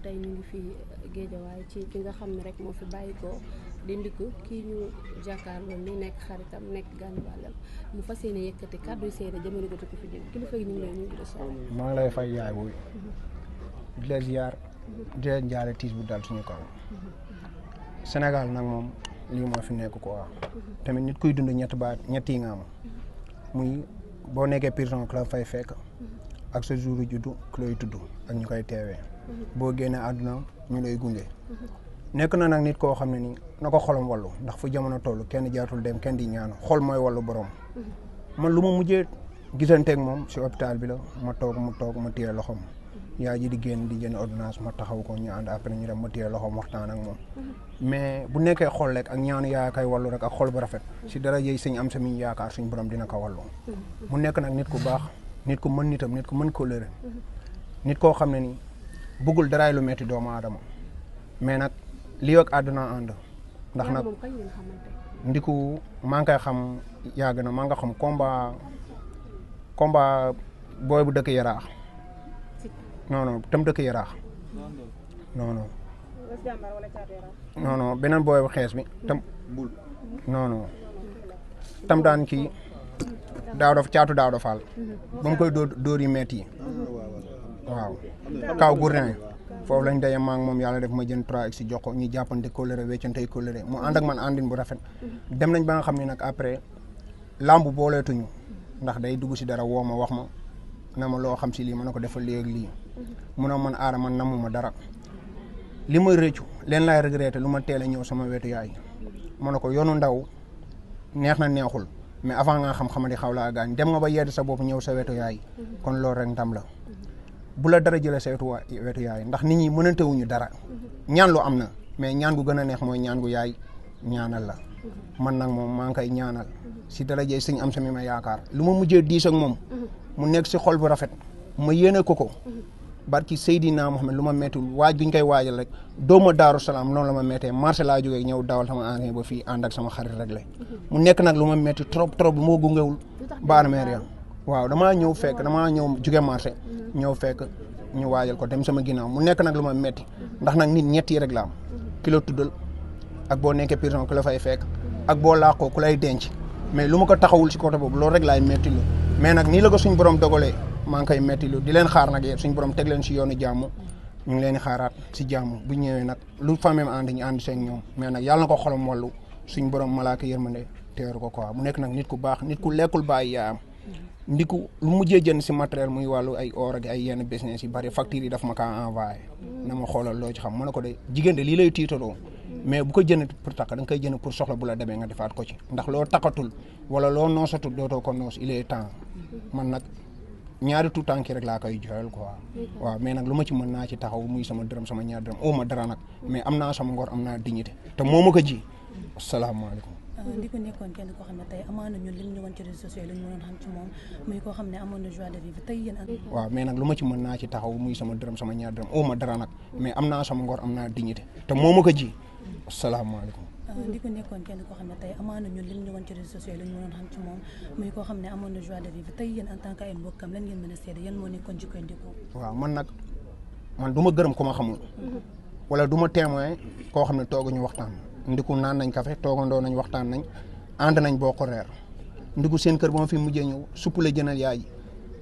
tey ñu ngi fi Géejawaay ci ki nga xam ne rek moo fi bàyyi ko di Ndiku kii ñu jàkkaarloo ni nekk xaritam nekk gànn wàllam mu fas yéene yëkkati kàddu yu seede jëmale ko fi jóg kilifa yi ñu ngi lay nuyu di soxla. maa ngi lay fay yaay booy di la ziar di leen jaale tiis bu dal suñu kaw Sénégal nag moom lii moo fi nekk quoi tamit nit kuy dund ñett yi nga am muy boo nekkee prison ku la fay fekk ak sa jour juddu ku lay tudd ak ñu koy teewee boo génnee àdduna ñu lay gunge nekk na nag nit koo xam ne nii na ko xolam wallu ndax fu jamono toll kenn jaatul dem kenn di ñaan xol mooy wallu borom man lu ma mujjee gisanteeg moom si hôpital bi la ma toog ma téye loxoom yaay ji di génn di jënd ordonnance ma taxaw ko ñu ànd après ñu dem ma téye loxoom waxtaan ak moom mais bu nekkee xol rek ak ñaanu yaa kay wallu rek ak xol bu rafet si dara jëy sëñ am sa mi yaakaar suñ borom dina ko wallu mu nekk nag nit ku baax nit ku mën nitam nit ku mën kóllëre nit koo xam ne ni bëggul daraay lu metti doomu aadama mais nag lii ak àdduna ànd ndax nag Ndiku maa ngi koy xam yàgg na maa nga xam combat booy bu dëkk Yaraax non tam dëkk Yaraax non beneen booy bu xees bi tam tam daan kii caatu daaw faal ba mu koy dóor yi metti yi waaw kaw gourdin foofu lañ daje maa ngi moom yàlla def ma jënd 3x jox ko ñu jàppante kóllëre weccante kóllëre mu ànd ak man àndin bu rafet dem nañ ba nga xam ne nag après lamb booleetuñu ndax day dugg si dara woo ma wax ma na ma loo xam si lii ma ne ko defal lii ak lii mun a man aara man namuma dara li may rëccu leen laay regretté lu ma teel a ñëw sama wetu yaay ma ne ko yoonu ndaw neex na neexul mais avant nga xam-xamadi xaw laa gaañ dem nga ba yedd sa bopp ñëw sa wetu yaay kon loolu rek ndam la bu la dara jëlee sa wetu yaay ndax nit ñi mënantewuñu dara ñaan lu am na mais ñaan gu gën a neex mooy ñaan gu yaay ñaanal la man nag moom maa ngi koy ñaanal si dara jëy sëñ am sa mi ma yaakaar lu ma mujjee diis ak moom mu nekk si xol bu rafet ma yéene ko barki Seydina Mohamed lu ma mettul waaj guñ koy waajal rek dooma Daaru Salaam noonu la ma mettee marché laa jógee ñëw dawal sama engrais ba fii ànd ak sama xarit rek la mu nekk nag lu ma metti trop bu ma gungewul baarmeer ya waaw damaa ñëw jóge marché ñëw fekk ñu waajal ko dem sama ginnaaw mu nekk nag lu ma metti ndax nag nit ñett yi rek la am ki la tuddal ak boo nekkee prison ku la fay fekk ak boo làqoo ku lay denc mais lu ma ko taxawul si côté boobu loolu rek laay metti lu mais nag nii la ko suñ borom dogalee maa ngi koy metti lu di leen xaar nag yéen suñ borom teg leen si yoonu jàmm ñu ngi leen di xaaraat si jàmm bu ñëwee nag lu famille ànd ñu ànd seen ñoom mais nag yàlla na ko xolam wallu suñ borom malaaka yërmande teeru ko quoi mu nekk nag nit ku baax nit ku lekkul bàyyi yaayam Ndiku lu mujjee jënd si matériel muy wàllu ay or ak ay yenn business yi bari facture yi daf ma kaa envoyé na ma xoolal loo ci xam ma ne ko de jigéen de lii lay tiitaroo mais bu ko jënd pour takk da nga koy jënd pour soxla bu la demee nga defaat ko ci ndax loo takkatul wala loo noosatul dootoo ko noos il est temps man nag ñaari tout temps ki rek laa koy joxel quoi waaw mais nag lu ma ci mën naa ci taxaw muy sama dërëm sama ñaar dërëm oo ma dara nag mais am naa sama ngor am naa dignité te moo ma ko ji asalaamaaleykum. Ndiku nekkoon kenn koo xam ne tey amoon na ñun li ñu woon ci réseaux sociaux yi li ñu mënoon xam ci moom muy koo xam ne amoon na joie de vivre tey yéen. waaw mais nag lu ma ci mën naa ci taxaw muy sama dërëm sama ñaar dërëm oo ma dara nag mais am naa sama ngor am naa dignité te moo ma ko ji asalaamaaleykum. Ndiku nekkoon kenn koo xam ne tey amoon na ñun li ñu woon ci réseaux sociaux yi li ñu mënoon xam ci moom muy koo xam ne amoon na joie de vivre tey yéen en tant que ay mbokkam lan ngeen mën a seede yan moo nekkoon jikkoy Ndiku. waaw man du ma gërëm ku ma xamul wala du ma témoin koo xam ne tooguñu waxtaan Ndiku naan nañ café toogandoo nañ waxtaan nañ ànd nañ bokk reer Ndiku seen kër ba ma fi mujjee ñëw supp la jënal yaay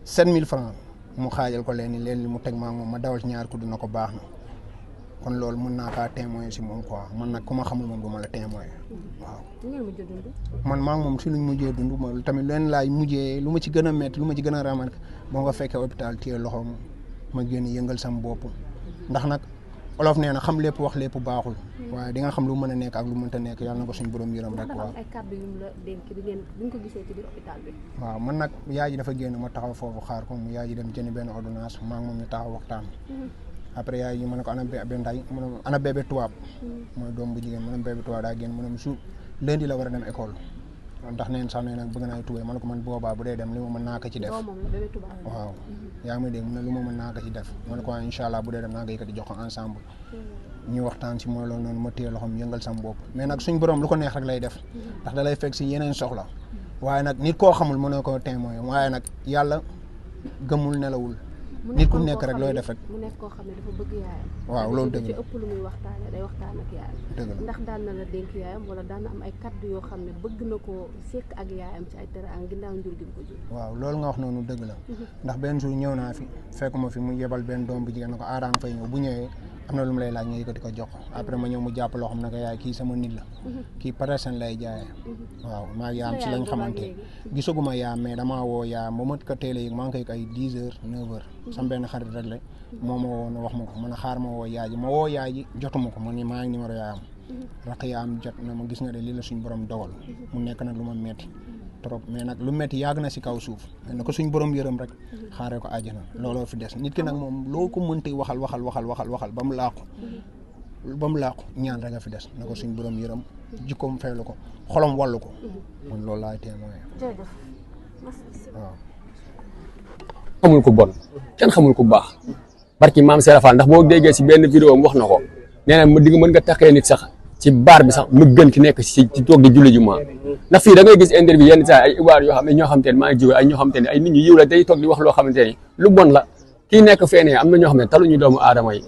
7000 francs mu xaajal ko leen li mu teg maa moom ma dawal ci ñaar ku dina ko baax na kon loolu mën naa kaa témoin si moom quoi man nag ku ma xamul moom du ma la témoin waaw. man maa ngi moom si luñ mujjee dund ma tamit leen laay mujjee lu ma ci gën a métti lu ma ci gën a remarqué boo nga fekkee hôpital téye loxoom ma génn yëngal sama bopp ndax nag olof nee na xam lépp wax lépp baaxul waaye di nga xam lu mën a nekk ak lu mënta nekk yàlla na ko suñ borom yërëm rek waaw. ay kàddu yu mu la dénk bi nga ko gisee ci biir hôpital bi. waaw man nag yaay ji dafa génn ma taxaw foofu xaar ko mu yaay ji dem jënd benn ordonnance maa ngi moom ñu taxaw waxtaan. après yaay ji ma ne ko ana bébé nday mu ne ana bébé tubaab mooy doom bu jigéen mu ne bébé tubaab daa génn mu ne su lundi la war a dem école ndax neen sax nee nag bëgg naa tubéy ma ne ko man boobaa bu dee dem li ma mën naa ko ci def waaw yaa ngi dégg mu ne lu ma mën naa ko ci def ma ne ko incha allah bu dee dem naa ko yëkkati jox ko ensemble ñu waxtaan si mooy loolu noonu ma téye loxoom yëngal sam bopp mais nag suñ borom lu ko neex rek lay def ndax da lay fekk si yeneen soxla waaye nag nit koo xamul mënoo ko témoin waaye nag yàlla gëmul nelawul nit ku nekk rek looy def rek. mu nekk koo xam ne dafa bëgg yaayam. waaw loolu dëgg ci ëpp lu muy waxtaane day waxtaan ak yaayam. dëgg la ndax daan na la dénk yaayam wala daan na am ay kaddu yoo xam ne bëgg na koo sekk ak yaayam ci ay teraanga ginnaaw njur gi mu ko jur. waaw loolu nga wax noonu dëgg la ndax benn jour ñëw naa fi fekkuma fi mu yebal benn doom bu jigéen na ko aaraan fay ñëw bu ñëwee am na lu mu lay laaj nga yëkkati ko jox après ma ñëw mu jàpp loo xam ne ko yaay kii sama nit la kii paresan lay jaayee waaw maa ngi yaam si lañ xamante gisaguma yaam mais damaa woo yaam ba ma ko teelee yëg maa ngi koy ay 10 heures 9 heures sama benn xarit rek la moo ma woo ne wax ma ko man a xaar ma woo yaay ji ma woo yaay ji jotuma ko ma ni maa ngi numéro yaayam raq yaam jot na ma gis nga de lii la suñ borom dogal mu nekk nag lu ma metti trop mais nag lu metti yàgg na si kaw suuf na ko suñ borom yërëm rek xaaree ko àjjana looloo fi des nit ki nag moom loo ko mënti waxal ba mu laaku ñaan rek a fi des na ko suñ borom yërëm jikkoom faylu ko xolom wallu ko man loolu laay témoin waaw xamul ku bon kenn xamul ku baax barki maam Serap Fall ndax boo déggee si benn vidéo am wax na ko nee na mën nga taxee nit sax ci baar bi sax mu gën ki nekk ci toog di julli juma ndax fii da ngay gis interview yenn saa ay ibaar yoo xam ne ñoo xamante ne maa ngi jiw ay ñoo xamante ne ay nit ñu yiw la day toog di wax loo xamante ne lu bon la kii nekk fee am na ñoo xam ne taluñu doomu aadama yi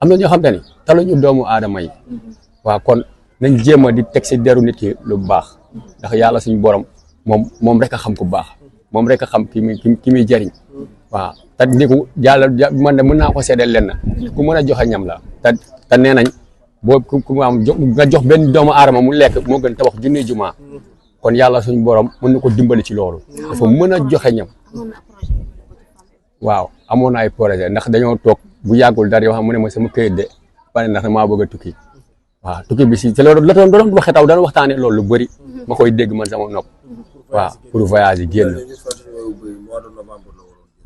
am na ñoo xamante ne taluñu doomu aadama yi waaw kon nañ jéem a di teg si deru nit ki lu baax ndax yàlla suñu borom moom rek a xam ku baax moom rek a xam ki muy jëriñ waaw te ni ko yàlla man de mën naa ko seedeel leen na ku mën a joxe ñam la te nee nañ boo ku am nga jox benn doomu aadama mu lekk moo gën tabax junni jumaa kon yàlla suñu borom mën na ko dimbali ci loolu dafa mën a joxe ñam waaw amoon na ay projet ndax dañoo toog bu yàggul dara yoo xam mu ne ma sama këyit de pare ndax maa bëgg a tukki waaw tukki bi si te loolu la doon waxe taw dana waxtaane loolu lu bëri ma koy dégg man sama nopp waaw pour voyage yi génn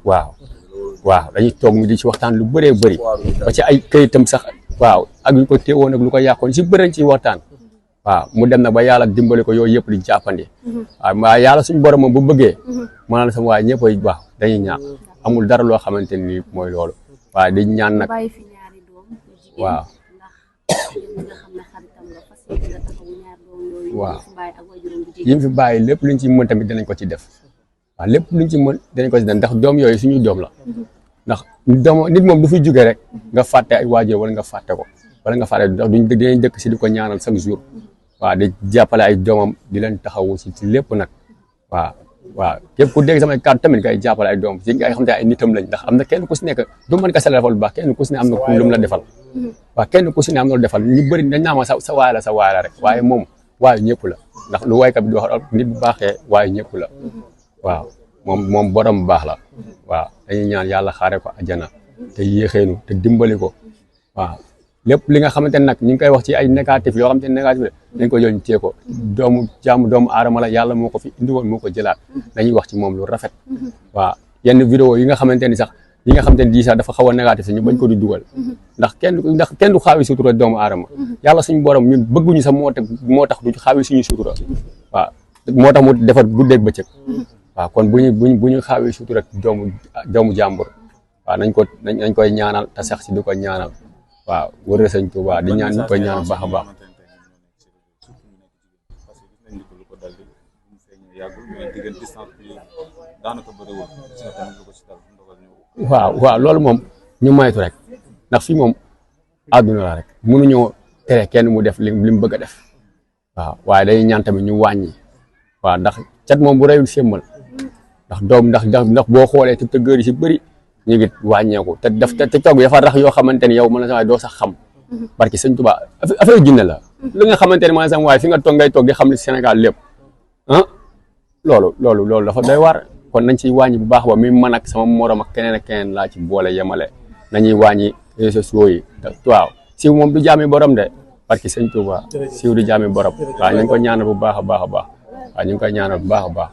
waaw dañuy toog mu di ci waxtaan lu bëree bëri ba ci ay këyitam sax waaw ak lu ko teewoon ak lu ko yàqoon si bëri ci waxtaan waaw mu dem na ba yàlla dimbali ko yooyu yëpp di jàppandi waaw maa yàlla suñu borom moom bu bëggee maanaam sama waay ñëpp ay baax dañuy ñaan amul dara loo xamante ni mooy loolu waaw di ñaan nag waaw waaw yi mu fi bàyyi lépp luñ ci mën tamit dinañ ko ci def waaw lépp luñ ci mën dinañ ko ci def ndax doom yooyu suñuy doom la ndax nit moom du fi jóge rek nga fàtte ay waajur wala nga fàtte ko wala nga fàtte ndax duñ dinañ dëkk si di ko ñaanal chaque jour waaw di jàppale ay doomam di leen taxawu si lépp nag waaw képp ku dégg samay kàddu tamit ngay jàppale ay doom si nga xam te ay nitam lañ ndax am na kenn ku si nekk du mën ka sa defal bu baax kenn ku si ne am na lu mu la defal waaw kenn ku si ne am na lu defal ñu bëri dañ naa ma sa waay la rek waaye moom waaye ñëpp la ndax lu waykat bi di wax nit bu baaxee waaye ñëpp la waaw moom borom bu baax la waaw dañuy ñaan yàlla xaare ko àjjana te yéexeenu te dimbali ko waaw lépp li nga xamante ne nag ñu ngi koy wax ci ay négatif yoo xamante ne négatif la dañ ko jël ñu téye ko doomu aadama la yàlla moo ko fi indi woon moo ko jëlaat dañuy wax ci moom lu rafet waaw yenn vidéo yi nga xamante ni sax yi nga xamante ni di sax dafa xaw a négatif sax ñu bañ ko di dugal ndax kenn du xaawi sutura doomu aadama yàlla suñu borom ñun bëgguñu sax moo tax du xaawi suñu sutura waaw moo tax mu defar guddeeg bëccëg waaw kon bu ñu xaawi sutura doomu jàmbur waaw nañ koy ñaanal te sax si di ko ñaanal waaw wërë sëñ Tuubaa di ñaan ñu koy ñaan baax a baax waaw loolu moom ñu maytu rek ndax fii moom àdduna la rek mënuñoo tere kenn mu def li mu bëgg a def waaw waaye day ñaan tamit ñu wàññi waaw ndax cat moom bu reyul sémmal ndax boo xoolee te tëggër yi si bëri ñu ngi wàññeeku te toog bi dafa rax yoo xamante ni yow mën na sa waay doo sax xam barki sëñ Tuubaa affaire jinne la li nga xamante ni man sama waay fi nga toog ngay toog di xam li Sénégal lépp loolu dafa doy war kon nañ ciy wàññi bu baax ba mi man ak sama morom ak keneen laa ci boole yemale nañuy wàññi réseaux sociaux yi waaw siiw moom du jaami borom de barki sëñ Tuubaa siiw du jaami borom waaw ñu ngi ko ñaanal bu baax a baax a baax waaw ñu ngi koy ñaanal bu baax a baax